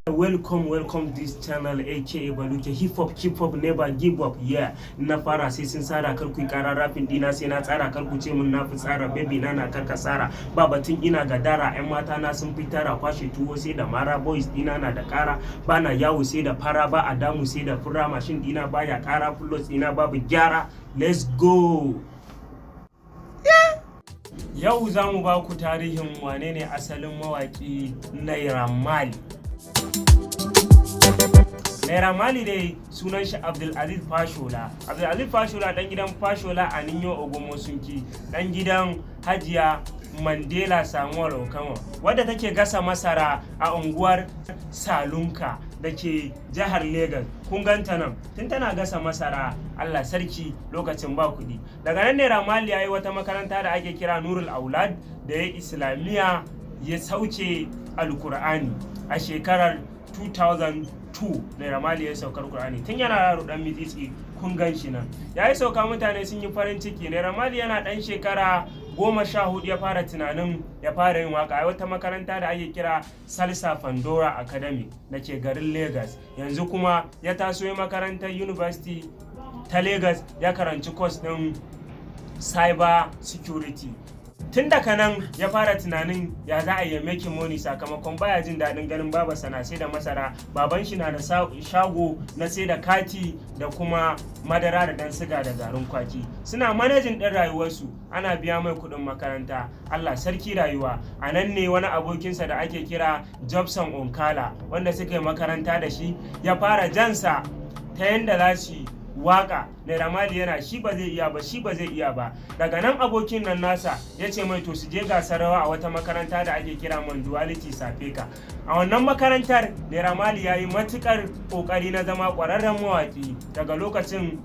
Welcome, welcome this channel, aka Baluke Hip Hop, Hip Hop never give up. Yeah, na fara sai sun sara. Kar ku kara rapping dina sai na tsara. Kar ku ce mun na fi tsara. Baby na na karka tsara ba batun ina gadara. Yan mata na sun fi tara, kwashe tuwo sai da mara. Boys dina na da kara, bana yawo sai da fara, ba a damu sai da fura. Mashin dina baya kara, plus dina babu gyara. Let's go. Yau za mu ba ku tarihin wane ne asalin mawaƙi Naira Marley. Naira Marley dai sunan shi Abdulaziz Fashola. Abdulaziz Fashola, dan gidan Fashola a Ninyo Ogomosunki, dan gidan Hajiya Mandela Samuel Okama, wadda take gasa masara a unguwar Salunka da ke jihar Legas. Kun ganta nan, tun tana gasa masara, Allah sarki, lokacin ba kuɗi. Daga nan Naira Marley ya yi wata makaranta da ake kira Nurul Aulad da ya Islamiyya, ya sauke Alkur'ani a shekarar 2002. Naira Marley ya saukar Kur'ani tun yana yaro dan mitsitsi. Kun gan shi nan ya yi sauka, mutane sun yi farin ciki. Naira Marley yana dan shekara 14 ya fara tunanin ya fara yin waka a wata makaranta da ake kira Salsa Pandora Academy da ke garin Lagos. Yanzu kuma ya taso ya makarantar University ta Lagos, ya karanci course din cyber security. Tun daga nan ya fara tunanin ya za a yi making money, sakamakon baya jin daɗin ganin babarsa na sai da masara, baban shi na da shago na sai da kati da kuma madara da dan siga da garin kwaki. Suna managing ɗin rayuwarsu, ana biya mai kuɗin makaranta. Allah sarki rayuwa. A nan ne wani abokinsa da ake kira Jobson Onkala, wanda suka yi makaranta da shi, ya fara jansa ta yanda za su waka. Naira Marley yana shi ba zai iya ba, shi ba zai iya ba. Daga nan abokin nan nasa ya ce mai to su je gasar rawa a wata makaranta da ake kira Manduality Safeka. A wannan makarantar Naira Marley ya yi matukar kokari na zama kwararren mawaki. Daga lokacin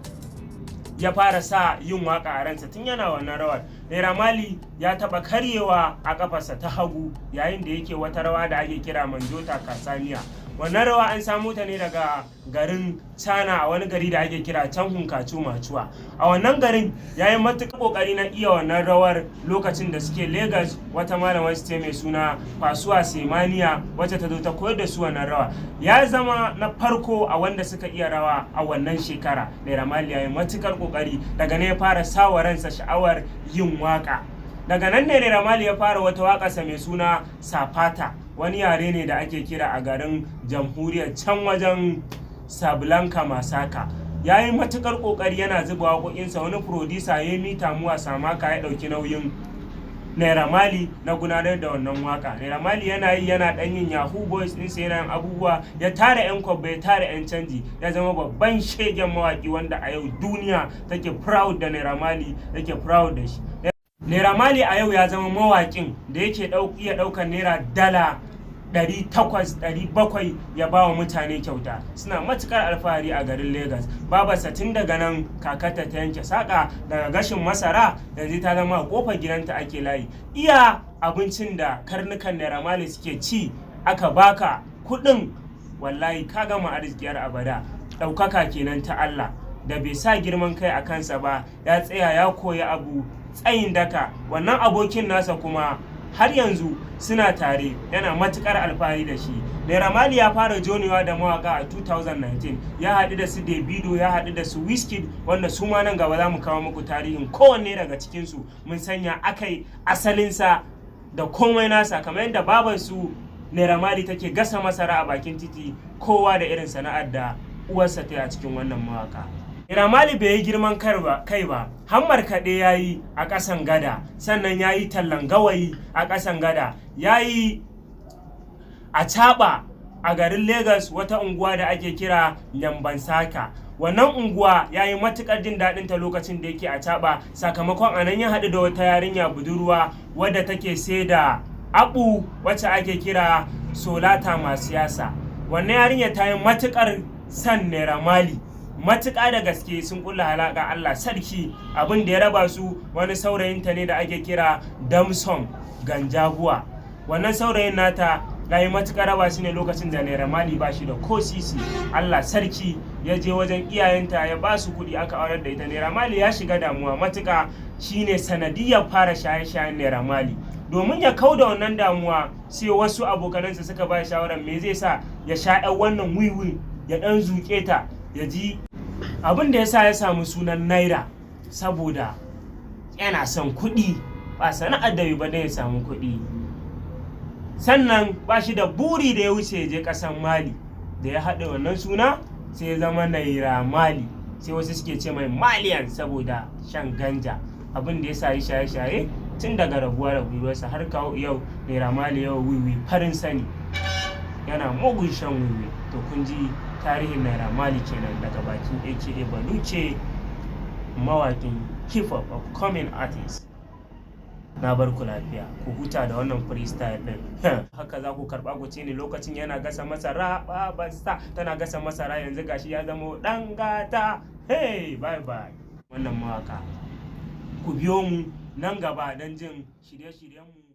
ya fara sa yin waka a ransa tun yana wannan rawar. Naira Marley ya taba karyewa a kafarsa ta hagu yayin da yake wata rawa da ake kira Manjota Kasaniya. Wannan rawa an samo ta ne daga garin China, a wani gari da ake kira Chanhun Kachu Machuwa. A wannan garin ya yi matuƙar ƙoƙari na iya wannan rawar. Lokacin da suke Lagos, wata malamar su ce mai suna Fasuwa Semaniya, wacce ta zo ta koyar da su wannan rawa. Ya zama na farko a wanda suka iya rawa a wannan shekara. Naira Marley ya yi matuƙar ƙoƙari. Daga ne ya fara sawa ransa sha'awar yin waka. Daga nan ne Naira Marley ya fara wata waƙarsa mai suna Safata, wani yare ne da ake kira a garin jamhuriyar can wajen Sablanka Masaka. Ya yi matukar kokari yana zuba waƙoƙinsa. Wani producer ya yi mita muwa Samaka ya ɗauki nauyin Naira Marley na gudanar da wannan waka. Naira Marley yana yi, yana ɗan yin yahoo boys ɗinsa, yana yin abubuwa, ya tara 'yan kwabba, ya tara 'yan canji, ya zama babban shegen mawaki wanda a yau duniya take proud da Naira Marley, take proud da shi. Naira Marley a yau ya zama mawaƙin da yake iya ɗaukar naira dala 800, 700 ya ba wa mutane kyauta. Suna matukar alfahari a garin Lagos. Babarsa tun daga nan kakarta ta yanke saƙa. Daga gashin masara yanzu ta zama a kofar gidanta ake layi. Iya abincin da karnukan Naira Marley suke ci aka baka kuɗin, wallahi ka gama arzikiyar abada. Ɗaukaka kenan ta Allah da bai sa girman kai a kansa ba, ya tsaya ya koyi abu tsayin daka. Wannan abokin nasa kuma har yanzu suna tare, yana matukar alfahari da shi. Naira Marley ya fara jonewa da mawaka a 2019. Ya haɗu da su Davido, ya haɗu da su Wizkid, wanda su ma nan gaba za mu kawo muku tarihin kowanne daga cikinsu, mun sanya akai asalinsa da komai nasa. Kamar yadda babansu Naira Marley take gasa masara a bakin titi, kowa da irin sana'ar da uwarsa ta yi a cikin wannan mawaka. Naira Marley bai yi girman kai ba, hammar kaɗe ya yi a ƙasan gada, sannan ya yi tallan gawayi a ƙasan gada, ya yi a caɓa a garin Legas, wata unguwa da ake kira Yambansaka. Wannan unguwa ya yi matuƙar jin daɗin ta lokacin da yake a caɓa, sakamakon a nan ya haɗu da wata yarinya budurwa wadda take sai da abu, wacce ake kira Solata Masiyasa. Wannan yarinya ta yi matuƙar son Naira Marley, matuƙa da gaske, sun kulla halaka. Allah sarki, abin da ya raba su wani saurayinta ne da ake kira Damson Ganjaguwa. Wannan saurayin nata ya yi matuƙar raba shi ne lokacin da Naira Marley ba shi da ko sisi. Allah sarki, ya je wajen iyayenta ya ba su kuɗi aka aurar da ita. Naira Marley ya shiga damuwa matuƙa, shine sanadiyar fara shaye-shayen Naira Marley. Domin ya kau da wannan damuwa, sai wasu abokanansa suka ba shawarar me zai sa ya sha ɗan wannan wiwi, ya ɗan zuƙe ta ya ji. Abin da ya sa ya samu sunan Naira, saboda yana son kuɗi, ba sana'ar da ba ya samu kuɗi. Sannan ba shi da buri da ya wuce ya je ƙasan Mali. Da ya haɗa wannan suna, sai ya zama Naira Mali. Sai wasu suke ce mai Maliyan saboda shan ganja. Abin da ya sa yi shaye-shaye tun daga rabuwa da gwiwarsa har kawo yau, Naira Mali yau wiwi farin sani, yana mugun shan wiwi. To, kun ji tarihin Naira Mali kenan daga bakin Aka Baluce, mawaƙin hip hop, upcoming artist. Na bar ku lafiya, ku huta da wannan freestyle din. Haka za ku karba ku ce ni lokacin yana gasa masara, babarsa tana gasa masara, yanzu gashi ya zama dan gata. Hey, bye bye. Wannan mawaka, ku biyo mu nan gaba don jin shirye-shiryenmu.